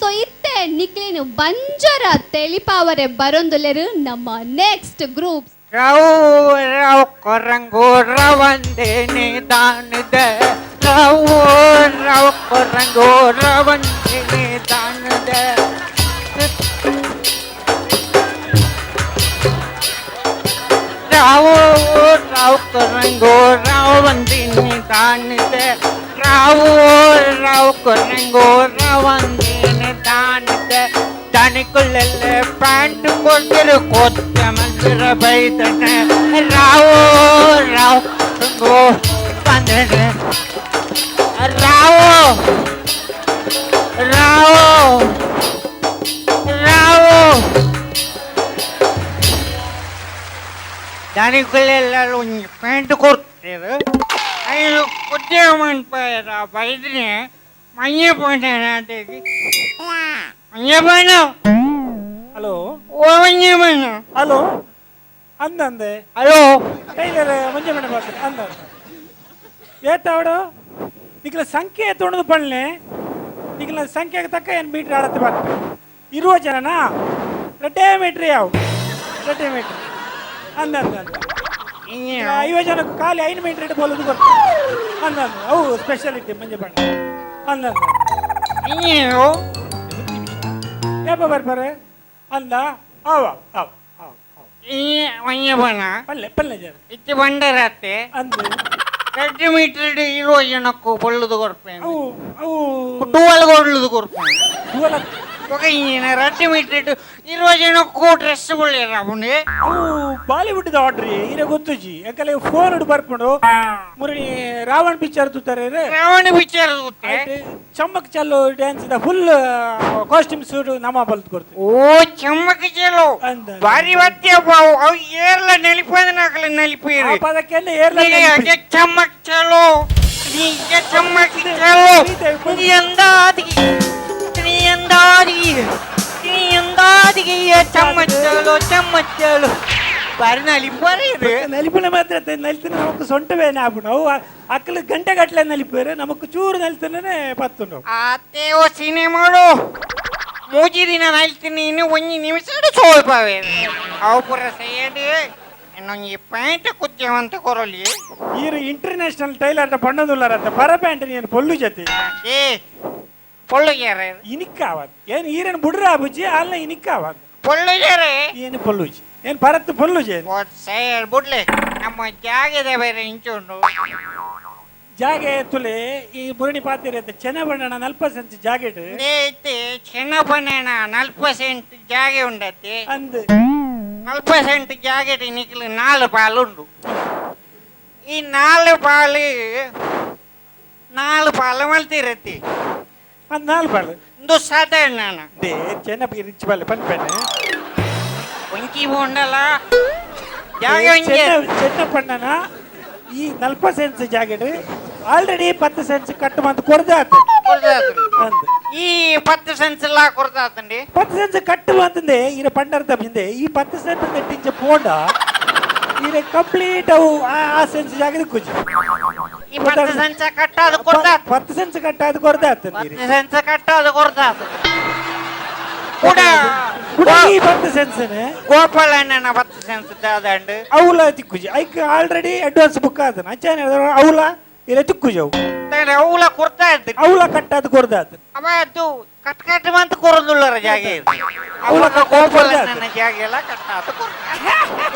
So ಇತ್ತೆ ನಿಕ್ಲಿನ ಬಂಜರ ತೆಲಿಪಾವರೆ ಬರೊಂದುಲೆರು ನಮ್ಮ next group. Rao Rao ಕೊರಂಗೋ ರವಂದೆ ನಿದಾನದ, ರಾವ್ ರಾವ್ ಕೊರಂಗೋ ರವಂದೆ ನಿದಾನದ, ರಾವ್ ರಾವ್ ಕೊರಂಗೋ ರವಂದೆ ನಿದಾನದ, ರಾವ್ ರಾವ್ ಕೊರಂಗೋ ರವಂದೆ ನಿದಾನದ. ತನಿಕುಳ್ಳೆಲ್ಲ ಪ್ಯಾಂಟ್ ಕೊಡ್ತಿರು ಕೊತ್ತ ಮಂದಿರ ಬೈದನ, ರಾವ್ ರಾವ್ ಕೊರಂಗೋ ಬಂದನ, ರಾವ್ ರಾವ್ ರಾವ್. ದನಿಕುಲ್ಲೆಲ್ಲ ಒಂಜಿ ಪ್ಯಾಂಟ್ ಕೊಡ್ತಿರು, ಐನು ಕುದ್ದೆ ಮನ್ಪಾಯರ ಬೈದ್ರೆ ಮಂಜೆ ಪಂಡ ಮಂಜೆ ಪಂಡ. ಹಲೋ. ಓ ಮಂಜೆ ಪಂಡ. ಹಲೋ, ಅಂದಂದೆ. ಹಲೋ. ಟೈಲರ್ ಮಂಜೆ ಮೇಡಮ್ ಬರ್ತಾರೆ ಅಂದ. ಏತಾವಡು ನಿಖಲ ಸಂಖ್ಯೆ ತೊಣದು ಪಳ್ಳೆ, ನಿಖಲ ಸಂಖ್ಯೆಗೆ ತಕ್ಕ ಏನು ಮೀಟ್ರ್ ಆಡತ್ತೆ ಬರ್ತೆ. ಇರುವ ಜನನಾ ರಡ್ಡೇ ಮೀಟ್ರ್, ಯಾವ ರಡ್ಡೇ ಮೀಟ್ರ್ ಅಂದ ಅಂದ ಅಂದ. 50 ಜನಕ್ಕೆ ಖಾಲಿ 5 ಮೀಟ್ರ್ ಇಟ್ಟು ಬೋಲೋದು ಗೊತ್ತು ಅಂದ ಅಂದ. ಅವು ಸ್ಪೆಷಾಲಿಟಿ ಮಂಜೆ ಬಣ್ಣ ಅಂದ ಅಂದ. ಇನ್ನು ಏಪ ಬರ್ತಾರೆ ಅಂದ. ಆವ ಆವ ಆವ ಆವ. ಮಂಜೆ ಬಣ್ಣ. ಪಲ್ಲೆ ಪಲ್ಲೆ ಜನ. ಇತ್ತು ಬಂಡರತ್ತೆ. ಅಂದು. 2 ಮೀಟರ್ ಇರುವ ಜನಕ್ಕೂ ಬೊಳ್ಳುದು ಕೊರ್ಪೆ. ಅವು ಅವು. ಟೂವಲ್ ಕೊಡ್ಲುದು ಕೊರ್ಪೆ. ಟುವಲ್. ఒక ఈయన 2 ಮೀಟರ್ ಇರುವ ಜನಕ್ಕೂ ಡ್ರೆಸ್ ಬೊಳ್ಳಿರ ಅವನು. ಅವು ಬಾಲಿವುಡ್ ಆರ್ಡ್ರಿ ಇರ ಗೊತ್ತುಜಿ, ಯಾಕಂದ್ರೆ ಫೋನ್ ಬರ್ಕೊಂಡು ಮುರಣಿ ರಾವಣ್ ಪಿಕ್ಚರ್ ತೂತಾರೆ. ರಾವಣ ಪಿಕ್ಚರ್ ಗೊತ್ತೆ. ಚಮ್ಮಕ್ ಚಲ್ಲು dance full costume suit ನಮ್ಮ ಬಲ್ತ್ ಕೊಡ್ತೀವಿ. ಓ ಚಮ್ಮಕ್ ಚಲೋ. ಅಂದ. ಬಾರಿ ಬತ್ತಿಯಪ್ಪ ಅವು ಅವು ಏರ್ಲ ನೆಲಿಪದನಾಕಲ ನೆಲಿಪೀರಿ. ಆ ಪದಕ್ಕೆಲ್ಲ ಏರ್ಲ. ನೀ ಚಮ್ಮಕ್ ಚಲೋ, ನೀ ಚಮ್ಮಕ್ ಚಲೋ, ನೀ ಎಂದಾದಿಗೆ, ನೀ ಎಂದಾದಿಗೆ, ನೀ ಎಂದಾದಿಗೆ ಚಮ್ಮಕ್ ಚಲೋ ಚಮ್ಮಕ್ ಚಲೋ. ಬಾರಿ ನಲಿಪಾರೆ ಇದು. ನಲಿಪಿನ ಮಾತ್ರ ನಲಿತಿನ ನಮಕ್ ಸೊಂಟ ಬೇನೆ ಆಪುಂಡು. ಅವು ಅಕ್ಕಲು ಗಂಟೆ ಗಟ್ಟಲೆ ನಲಿಪೇರು, ನಮಕ್ ಚೂರು ನಲಿತನೇ ಪತ್ತುಂಡು. ಆತೆ ಓ ಸಿನಿಮಾಡು ಮೂಜಿ ದಿನ ನಲ್ತೀನಿ, ಇನ್ನು ಒಂಜಿ ನಿಮಿಷ ಸೋಲ್ಪವೆ ಅವು ಪೂರ ಸೈಡ್. ಇನ್ನೊಂಜಿ ಪ್ಯಾಂಟ್ ಕುಚ್ಚವಂತ ಕೊರಲಿ. ಈರು ಇಂಟರ್ನ್ಯಾಷನಲ್ ಟೈಲರ್ ಪಣ್ಣದುಲ್ಲಾರಂತ ಪರ ಪ್ಯಾಂಟ್ ನೀನು ಪೊಲ್ಲು ಜೊತೆ. ಏ ಪೊಳ್ಳುಗೆರೆ. ಇನಿಕ್ಕಾವದು ಏನು ಈರನ್ ಬುಡ್ರ ಬುಜ್ಜಿ ಅಲ್ಲ ಇನಿಕ್ಕಾವದು. ಪೊಳ್ಳುಗೆರೆ. ಏನು ಪೊಲ್ಲುಜಿ ಏನು ಪರತ್ತು ಪೊಲ್ಲುಜಿ ಏನು. ಸೈಡ್ ಬುಡ್ಲೆ, ನಮ್ಮ ಜಾಗದ ಬೇರೆ ಇಂಚುಂಡು. ಜಾಗೆ ತುಲೆ ಈ ಮುರಣಿ ಪಾತಿರ ಚೆನ್ನ ಬಣ್ಣ 40 ಸೆಂಟ್ ಜಾಕೆಟ್. ಇತ್ತೆ ಚಿನ್ನಪ್ಪನ 40 ಸೆಂಟ್ ಜಾಗೆ ಉಂಡತ್ತೆ. ಅಂದ್. 40 ಸೆಂಟ್ ಜಾಗೆಟ್ ನಿಕ್ಲು 4 ಪಾಲು ಉಂಡು. ಈ 4 ಪಾಲು 4 ಪಾಲು ಮಲ್ತಿರತ್ತಿ. ಅಂದ್ 4 ಪಾಲು. ಇಂದು ಸಾಧಾರಣ. They ಚೆನ್ನ ರಿಚ್ ಪಾಲು ಪನ್ಪೆನೆ. ಒಂಕಿ ಬೋಂಡಲ ಜಾಗೆ ಒಂಜಿ. ಚೆನ್ನ ಪಣ್ಣನ ಈ 40 cents jacket already 10 cents cut ಮಂತ್ ಕೊಡ್ದಾತ. ಕೊರ್ದಾತ್ರಿ. ಅಂದ್. ಈ 10 ಸೆನ್ಸ್ ಎಲ್ಲ ಕೊರ್ದಾತಂಡಿ. 10 ಸೆನ್ಸ್ ಕಟ್ಟು ಅಂತಂದೆ ಈರ ಪಂಡರ್ದ ಹಿಂದೆ ಈ 10 ಸೆಂಟ್ ನೆಟ್ಟಿಂಚ ಪೋಂಡ ಈರ ಕಂಪ್ಲೀಟ್ ಅವು ಆ ಸೆನ್ಸ್ ಜಾಗದ ಕುಜಿ. ಈ 10 ಸೆನ್ಸ್ ಕಟ್ಟಾದ ಕೊರ್ದಾತ್. 10 ಸೆನ್ಸ್ ಕಟ್ಟಾದ ಕೊರ್ದಾತ. 10 ಸೆನ್ಸ್ ಕಟ್ಟಾದ ಕೊರ್ದಾತ್ ಕೂಡ. ಕುಡ ಈ 10 ಸೆನ್ಸ್ ಗೋಪಾಲಣ್ಣನ 10 ಸೆನ್ಸ್ ದಾದಂಡು. ಅವಲ ತಿಕ್ಕುಜಿ, ಐಕ್ already advance book ಆದನ ಅಂಚಾನೆ ಅವಲ ಇರ ತಿಕ್ಕುಜಿ ಅವು. ಅವಲ ಕೊರ್ತಾ ಇದ್ದು. ಅವಲ ಕಟ್ಟಾದ ಕೊರ್ದಾತ. ಅವ ಅದು ಕಟ್ ಕಟ್ ಅಂತ ಕೊರದುಳ್ಳರ ಜಾಗೆ ಇದು. ಅವಲ ಅವಾಗ ಕಟ್ಟಾದ. ಗೋಪಾಲಣ್ಣನ ಜಾಗೆ ಎಲ್ಲ ಕಟ್ಟಾದ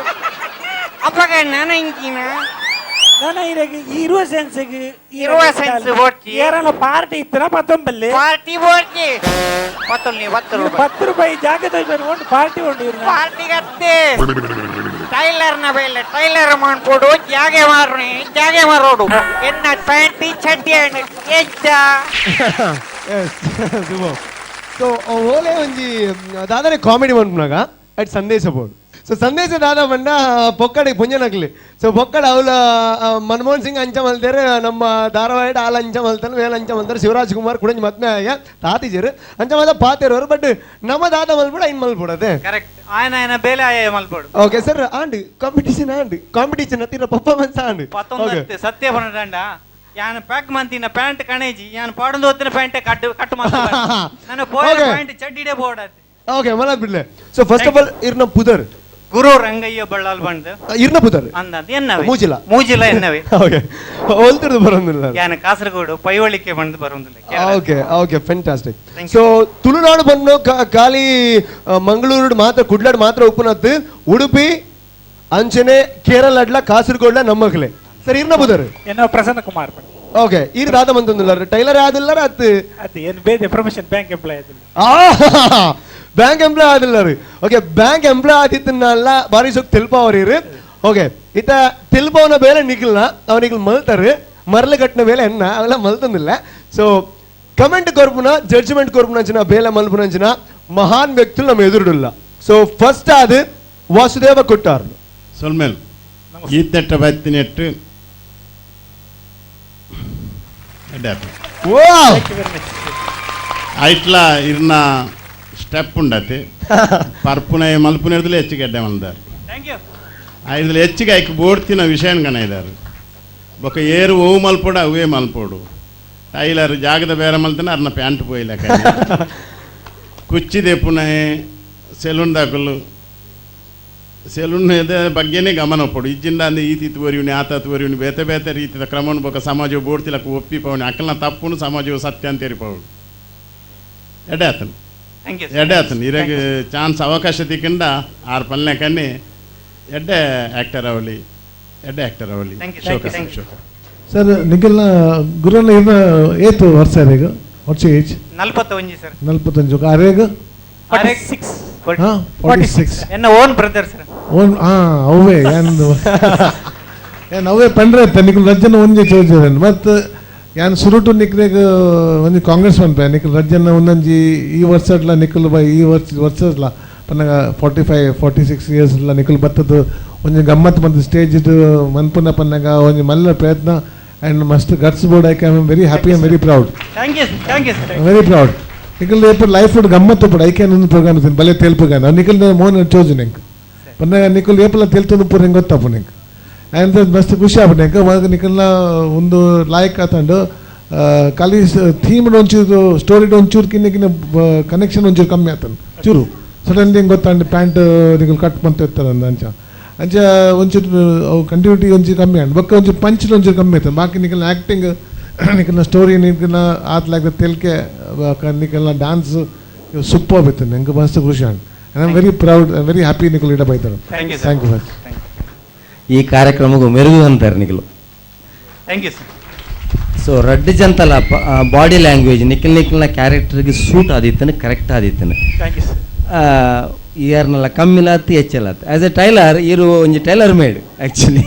ಅವಾಗ ನಾನು ಇಂಕಿನ. ನಾನು ಇರಗೆ ಈ 20 ಸೆನ್ಸ್ಗೆ. 20 ಸೆನ್ಸ್ ಬೋಡ್ಚಿ. ಏರಲ್ಲ ಪಾರ್ಟಿ ಇತ್ತನ ಪತ್ತೊಂಬಲ್ಲಿ. ಪಾರ್ಟಿ ಬೋಡ್ಚಿ ಪತ್ತೊಲ್ಲಿ 10 ರೂಪಾಯಿ. 10 ರೂಪಾಯಿ ಜಾಗ ಉಂಟು, ಪಾರ್ಟಿ ಉಂಟು ಇವ್ರನ್ನ. ಪಾರ್ಟಿಗತ್ತೆ ಟೈಲರ್ನ ಬೇಲೆ ಟೈಲರ್ ಮಾಡ್ಕೊಡು, ಜಾಗೆ ಮಾರೋಣಿ ಜಾಗೆ ಮಾರೋಡು ಎನ್ನ ಪ್ಯಾಂಟಿ ಚಡ್ಡಿ ಎಂಚ. ಸೊ ಓಲೆ ಒಂಜಿ ದಾದನೆ ಕಾಮಿಡಿ ಮನ್ಪುನಾಗ ಅಟ್ ಸಂದೇಶ ಬೋಡು. So ಸಂದೇಶ ದಾದ ಬಂಡ ಪೊಕ್ಕಡೆ ಪುಂಜನಕ್ಲಿ. ಸೊ ಪೊಕ್ಕಡ ಅವಲ ಮನಮೋಹನ್ ಸಿಂಗ್ ಅಂಚ ಮಲ್ತೇರೆ, ನಮ್ಮ ಧಾರವಾಡ ಆಲ್ ಅಂಚ ಮಲ್ತಾನೆ, ವೇಲ್ ಅಂಚ ಮಲ್ತಾರೆ, ಶಿವರಾಜ್ ಕುಮಾರ್ ಕುಡಂಜಿ ಮದ್ಮೆ ಆಗ ತಾತಿಜರು ಅಂಚ ಮಲ್ತ ಪಾತೇರವರು. ಬಟ್ ನಮ್ಮ ದಾದ ಮಲ್ಪಡ ಐನ್ ಮಲ್ಪಡದೆ ಕರೆಕ್ಟ್. ಆಯನ ಆಯನ ಬೇಲೆ ಆಯ ಮಲ್ಪಡು. Okay sir, and competition and competition ಹತ್ತಿರ ಪರ್ಫಾರ್ಮೆನ್ಸ್ ಆಂಡ್ ಪತ್ತೊಂದು ಸತ್ಯ ಬಂಡ ಯಾನ್ ಪ್ಯಾಕ್ ಮಂತಿನ ಪ್ಯಾಂಟ್ ಕಣೇಜಿ ಯಾನ್ ಪಾಡೊಂದು ಹೊತ್ತಿನ pant cut cut ನಾನು ಪೋಯ ಪ್ಯಾಂಟ್ ಚಡ್ಡಿಡೆ ಬೋರ್ಡ್. ಓಕೆ ಮಲ ಬಿಡ್ಲೆ. So first of all ಇರ್ನ ಪುದರ್ ಗುರು ರಂಗಯ್ಯ ಬಳ್ಳಾಲ್ ಬಂದು ಇರ್ನ ಪುದರ್ ಅಂದಂತ ಎನ್ನವೆ ಮೂಜಿಲ ಮೂಜಿಲ ಎನ್ನವೆ. ಓಕೆ ಒಲ್ತಿರ್ದು ಬರೋದಿಲ್ಲ. ಯಾನ ಕಾಸರಗೋಡು ಪೈವಳಿಕೆ ಬಂದು ಬರೋದಿಲ್ಲ. Okay okay fantastic. So Tulunadu ಬಂದು ಖಾಲಿ ಮಂಗಳೂರು ಮಾತ್ರ ಕುಡ್ಲಾಡ್ ಮಾತ್ರ ಉಪ್ಪುನತ್ತು ಉಡುಪಿ ಅಂಚನೆ ಕೇರಳಡ್ಲ ಕಾಸರಗೋಡ್ಲ ನಮ್ಮಕ್ಲೆ. ಸರ್ ಇರ್ನ ಪುದರ್ ಎನ್ನ ಪ್ರಸನ್ನ ಕುಮಾರ್. ಓಕೆ ಇರ್ ದಾದ ಬಂತಂದಿಲ್ಲ ಟೈಲರ್ ಆದಿಲ್ಲ ಅತ್ತು ಅದು ಏನು ಬೇರೆ profession bank employee ಆದಿಲ್ಲ. ಬ್ಯಾಂಕ್ ಎಂಪ್ಲಾಯ್ ಆದಿಲ್ಲ ರೀ. Okay bank employee ಆದಿತ್ತನ್ನಲ್ಲ ಬಾರಿ ಸೊಕ್ ತಿಳ್ಪಾವ್ರಿ. ಓಕೆ ಇತ ತಿಳ್ಪವನ ಬೇಲೆ ನಿಖಲ್ನ ಅವನಿಗೆ ಮಲ್ತಾರೆ ಮರಳು ಕಟ್ಟಿನ ಬೇಲೆ ಎನ್ನ ಅವೆಲ್ಲ ಮಲ್ತಂದಿಲ್ಲ. ಸೊ ಕಮೆಂಟ್ ಕೊರ್ಪುನ ಜಡ್ಜ್ಮೆಂಟ್ ಕೊರ್ಪುನಂಚಿನ ಬೇಲೆ ಮಲ್ಪುನಂಚಿನ ಮಹಾನ್ ವ್ಯಕ್తులు ನಮ್ಮ ಎದುರುಡಿಲ್ಲ. ಸೊ ಫಸ್ಟ್ ಅದು ವಾಸುದೇವ ಕೊಟ್ಟಾರ್ ಸೊಲ್ಮೇಲ್ ಈತ್ನೆಟ್ಟ ಬತ್ತಿನೆಟ್ಟು ಐಟ್ಲ ಇರ್ನ ಸ್ಟೆಪ್ ಉಂಡತಿ ಪರ್ಪುನ ಮಲ್ಪುನ ಇರ್ದಲೆ ಹೆಚ್ಚಿಗೆ ಅಡ್ಡೆ ಮಲ್ದಾರು. ಐದಲ್ಲಿ ಹೆಚ್ಚಿಗೆ ಐಕ್ ಬೋಡ್ತಿನ ವಿಷಯನ ಕಣ ಇದ್ದಾರೆ. ಬೊಕ ಏರು ಓವು ಮಲ್ಪೋಡು ಅವೇ ಮಲ್ಪೋಡು ಟೈಲರ್ ಜಾಗದ ಬೇರೆ ಮಲ್ತನ ಅರ್ನ ಪ್ಯಾಂಟ್ ಪೋಯಿಲ್ಲ ಕುಚ್ಚಿ ದೆಪ್ಪುನ ಸೆಲೂನ್ ದಾಕಲು ಸೆಲೂನ್ ಬಗ್ಗೆನೇ ಗಮನ ಒಪ್ಪಡು ಇಜ್ಜಿಂದ ಅಂದ ಈತಿ ತೋರಿವ್ನಿ ಆತ ತೋರಿವ್ನಿ ಬೇತೆ ಬೇತೆ ರೀತಿದ ಕ್ರಮನು ಬೊಕ ಸಮಾಜವು ಬೋಡ್ತಿಲಕ್ಕ ಒಪ್ಪಿಪವನಿ ಅಕ್ಕಲ್ನ ತಪ್ಪುನು ಸಮಾಜವು ಸತ್ಯ ಅಂತ ತೆರಿಪವಳು. ಎಡೆ ಆತನು ಎಡ್ಡೆ ಆತನು ಇರಾಗ ಚಾನ್ಸ್ ಅವಕಾಶ ತಿಕ್ಕಿಂಡ ಆರು ಪಲ್ಲೆ ಕನ್ನಿ ಎಡ್ಡೆ ಆ್ಯಕ್ಟರ್ ಅವಳಿ ಎಡ್ಡೆ ಆ್ಯಕ್ಟರ್ ಅವಳಿ. ಶೋಕ ಶೋಕ. ಸರ್ ನಿಖಿಲ್ನ ಗುರುನ ಇರ್ನ ಏತು ವರ್ಷ ಅರೇಗ what's age? 41 sir. 41 ಅರೇಗ? 46. 46. ಎನ್ನ own brother sir. Own ಅವೇ ಏನ್ ಏನ್ ಅವೇ ಪಂಡ್ರೆ ಇತ್ತ ನಿಖಿಲ್ ರಜ್ಜನ ಒಂಜಿ ಚೋಜನ್ ಮತ್ತು ಯಾನ್ ಸುರುಟು ನಿಕ್ಲೆಗ್ ಒಂಜಿ ಕಾಂಗ್ರೆಸ್ ಪನ್ಪೆ ನಿಖಿಲ್ ರಜ್ಜನ ಒಂದೊಂಜಿ ಈ ವರ್ಷಡ್ಲ ನಿಖಿಲ್ ಬೈ ಈ ವರ್ಷ ವರ್ಷಡ್ಲ ಪನ್ನಗ 45 46 ಇಯರ್ಸ್ ನಿಖಿಲ್ ಬತ್ತದ ಒಂಜಿ ಗಮ್ಮತ್ ಬಂದು ಸ್ಟೇಜ್ ಮನ್ಪುನ ಪನ್ನಗ ಒಂಜಿ ಮಲ್ಲ ಪ್ರಯತ್ನ ಆ್ಯಂಡ್ ಮಸ್ತ್ guts board. I am very happy and very proud. Thank you thank you sir. Very proud. Nikhil ಏಪ life ಗಮ್ಮತ್ ಉಪ್ಪಡು ಐಕೆ ಒಂದು ಪ್ರೋಗ್ರಾಮ್ ಬಲೆ ತೇಲ್ಪುಗಾನ ನಿಖಿಲ್ ಮೋನ್ ಚೋಜು ನಿಂಕ್ ಪನ್ನಗ ನಿಖಿಲ್ ಏಪಲ ತೇಲ್ತೊಂದು ಪೂರ ಹಿಂಗೆ ಗೊತ್ತಾಪು ನಿಂಕ್ ಆ್ಯಂಡ್ ಮಸ್ತ್ ಖುಷಿ ಆಪುಂಡು ಎಂಕ ನಿಖಲ್ನ ಒಂದು ಲಾಯಕ್ ಆತಂಡು ಖಾಲಿ ಥೀಮ್ ಒಂಚೂರು ಸ್ಟೋರಿ ಒಂಚೂರು ಕಿನ್ನ ಕಿನ್ನ ಕನೆಕ್ಷನ್ ಒಂಚೂರು ಕಮ್ಮಿ ಆತಂಡು ಚೂರು ಸಡನ್ಲಿ ಹಿಂಗೆ ಗೊತ್ತಾಂಡು ಪ್ಯಾಂಟ್ ನಿಖಲ್ ಕಟ್ ಮಂತ ಇರ್ತಾರೆ ಅಂಚ ಅಂಚ ಒಂಚೂರು ಅವು ಕಂಟಿನ್ಯೂಟಿ ಒಂಚೂರು ಕಮ್ಮಿ ಆಂಡ್ ಬೊಕ್ಕ ಒಂಚೂರು ಪಂಚ್ ಒಂಚೂರು ಕಮ್ಮಿ ಆಯ್ತು. ಬಾಕಿ ನಿಖಲ್ನ ಆ್ಯಕ್ಟಿಂಗ್ ನಿಖಲ್ನ ಸ್ಟೋರಿ ನಿಖಲ್ನ ಆತ್ಲಾಗ ತೆಲ್ಕೆ ನಿಖಲ್ನ ಡ್ಯಾನ್ಸ್ ಸೂಪರ್ ಇತ್ತು ಎಂಕ ಮಸ್ತ್ ಖುಷಿ and I am very proud I very happy Nikhil ಇಡ ಬೈತಾರೆ. Thank you thank you sir. ಈ ಕಾರ್ಯಕ್ರಮಕ್ಕೂ ಮೆರುಗು ಅಂತಾರೆ ನಿಖಲು. Thank you sir. So ರಡ್ಡು ಜಂತಲ body language Nikhil ನಿಖಿಲ್ನ ಕ್ಯಾರೆಕ್ಟರ್ಗೆ suit ಆದಿತ್ತನು correct ಆದಿತ್ತನು. Thank you sir. ಇಯರ್ನೆಲ್ಲ ಕಮ್ಮಿಲಾತ್ ಹೆಚ್ಚಲಾತ್ as A tailor ಇರು ಒಂಜಿ tailor made actually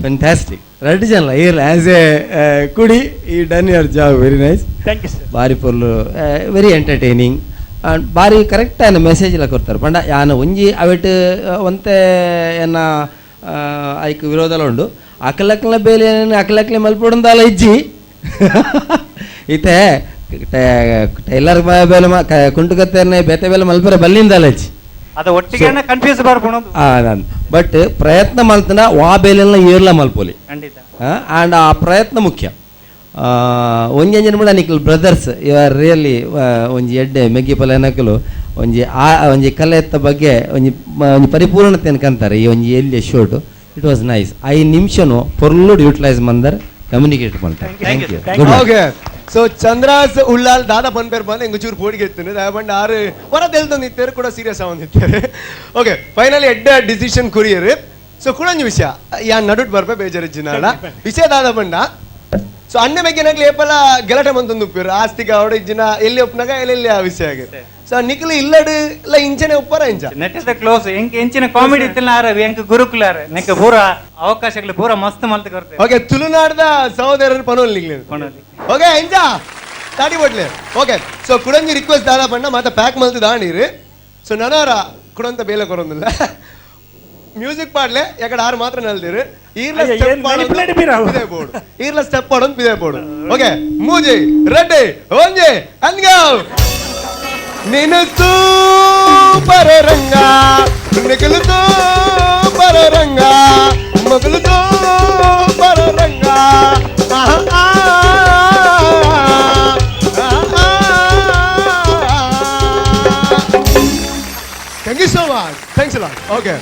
fantastic. ರಡ್ಡು ಜನ ಇರ್ ಆ್ಯಸ್ ಎ ಕುಡಿ ಈ done your job very nice. Thank you sir. ಬಾರಿ ಪೊರ್ಲು very entertaining and ಬಾರಿ correct ಆಯ್ನ message ಎಲ್ಲ ಕೊಡ್ತಾರೆ. ಪಂಡ ಯಾನ ಒಂಜಿ ಅವೆಟ್ ಒಂತೆ ಎನ್ನ ಐಕ್ ವಿರೋಧಲ ಉಂಡು ಅಕಲಕ್ಲ ಬೇಲೆ ಅಕಲಕ್ಲೆ ಮಲ್ಪೊಡುಂದಾಲ ಇಜ್ಜಿ ಇತ್ತೆ ಟೈಲರ್ ಬೇಲೆ ಕುಂಟುಕತ್ತೇನೆ ಬೇತೆ ಬೇಲೆ ಮಲ್ಪರೆ ಬಲ್ಲಿಂದಾಲ ಇಜ್ಜಿ ಅದು ಒಟ್ಟಿಗೆ ಕನ್ಫ್ಯೂಸ್ ಬರ್ಬೋದು. ಬಟ್ ಪ್ರಯತ್ನ ಮಲ್ತನ ವಾ ಬೇಲೆಲ್ಲ ಏರ್ಲ ಮಲ್ಪೊಲಿ ಖಂಡಿತ ಆ್ಯಂಡ್ ಆ ಪ್ರಯತ್ನ ಮುಖ್ಯ. ಒಂಜಿ ಕೂಡ Nikhil brothers you are really ಒಂಜಿ ಎಡ್ಡೆ ಮೆಗ್ಗಿ ಪಲ ಏನಕಲು ಒಂಜಿ ಆ ಒಂಜಿ ಕಲೆತ್ತ ಬಗ್ಗೆ ಒಂಜಿ ಒಂಜಿ ಪರಿಪೂರ್ಣತೆ ಕಂತಾರೆ. ಈ ಒಂಜಿ ಎಲ್ಲಿ shoot it was nice. 5 ನಿಮಿಷನು ಪೊರ್ಲುಡ್ utilise ಮಂದರ್ communicate ಮಾಡ್ತಾರೆ. Thank you. Okay so Chandras Ullal ದಾದಾ ಪನ್ಪೇರ್ ಬಂದು ಎಂಗ್ ಚೂರು ಪೋಡಿಗೆ ಎತ್ತುನು ದಾಯ ಆರು ವರ ತೆಲ್ತೊಂದಿತ್ತೇರು ಕೂಡ ಸೀರಿಯಸ್ ಆವೊಂದಿತ್ತೇರು. ಓಕೆ ಫೈನಲಿ ಎಡ್ಡ decision courier. So ಕುಡೊಂಜಿ ವಿಷಯ ಯಾನ್ ನಡುಟ್ ಬರ್ಪೆ ಬೇಜಾರಿಜ್ಜಿನಾಳ ವಿಷಯ ದಾದ ಪಂಡ ಸೊ ಅಣ್ಣ ಮೆಗ್ಗೆನಾಗ್ಲಿ ಏಪಲ ಗಲಾಟೆ ಮಂತೊಂದು ಉಪ್ಪೇರು ಆಸ್ತಿಗೆ ಅವಡ ಇಜ್ಜಿನ ಎಲ್ಲಿ ಒಪ್ಪನಾಗ ಎಲ್ಲೆಲ್ಲಿ ಆ ವಿಷಯ ಆಗಿ. ಸೊ ನಿಖಿಲ್ ಇಲ್ಲಡು ಇಲ್ಲ ಇಂಚನೆ ಉಪ್ಪರ ಇಂಚ net is the close ಎಂಕ್ ಎಂಚಿನ ಕಾಮಿಡಿ ಇತ್ತಿಲ್ಲ ಆರ ಎಂಕ್ ಗುರುಕುಲಾರ ನೆಕ್ ಪೂರ ಅವಕಾಶಗಳು ಪೂರ ಮಸ್ತ್ ಮಲ್ತ್ ಕೊರ್ತೆ. ಓಕೆ ತುಳುನಾಡ್ದ ಸಹೋದರರು ಪನೋಲ್ ನಿಗ್ಲಿ. ಪನೋಲಿ. ಓಕೆ ಇಂಚ ತಾಡಿ ಬಟ್ಲೆ. ಓಕೆ ಸೊ ಕುಡಂಜಿ ರಿಕ್ವೆಸ್ಟ್ ದಾದ ಪಂಡ ಮಾತ ಪ್ಯಾಕ್ ಮಲ್ತು ದಾಂಡೀರು. ಸೊ ನನವರ ಕುಡಂತ ಬೇಲೆ ಕೊರೊಂದಿಲ್ಲ. ಮ್ಯೂಸಿಕ್ ಪಾಡ್ಲೆ ಯಾಕಡೆ ಆರು ಮಾತ್ರ ನಲ್ದಿರು. ಈರ್ಲ ಅಯ್ಯ, ಸ್ಟೆಪ್ ಏನ್ manipulate ಬೀರಾವು. ಪಿದೆ ಬೋಡು. ಈರ್ಲ ಸ್ಟೆಪ್ ಪಾಡೊಂದು ಪಿದೆ ಬೋಡು. ಓಕೆ, ಮೂಜಿ ರೆಡ್ಡಿ ಒಂಜಿ ಅನ್ಗಾವ್. ನೀನು ಸೂಪರ್ ರಂಗ, ನಿಖಲು ಸೂಪರ್ ರಂಗ, ಮಗಲು ಸೂಪರ್ ರಂಗ. ಆಹಾ, ಆಹಾ, ಆಹಾ. Thank you so much. Thanks a lot. Okay.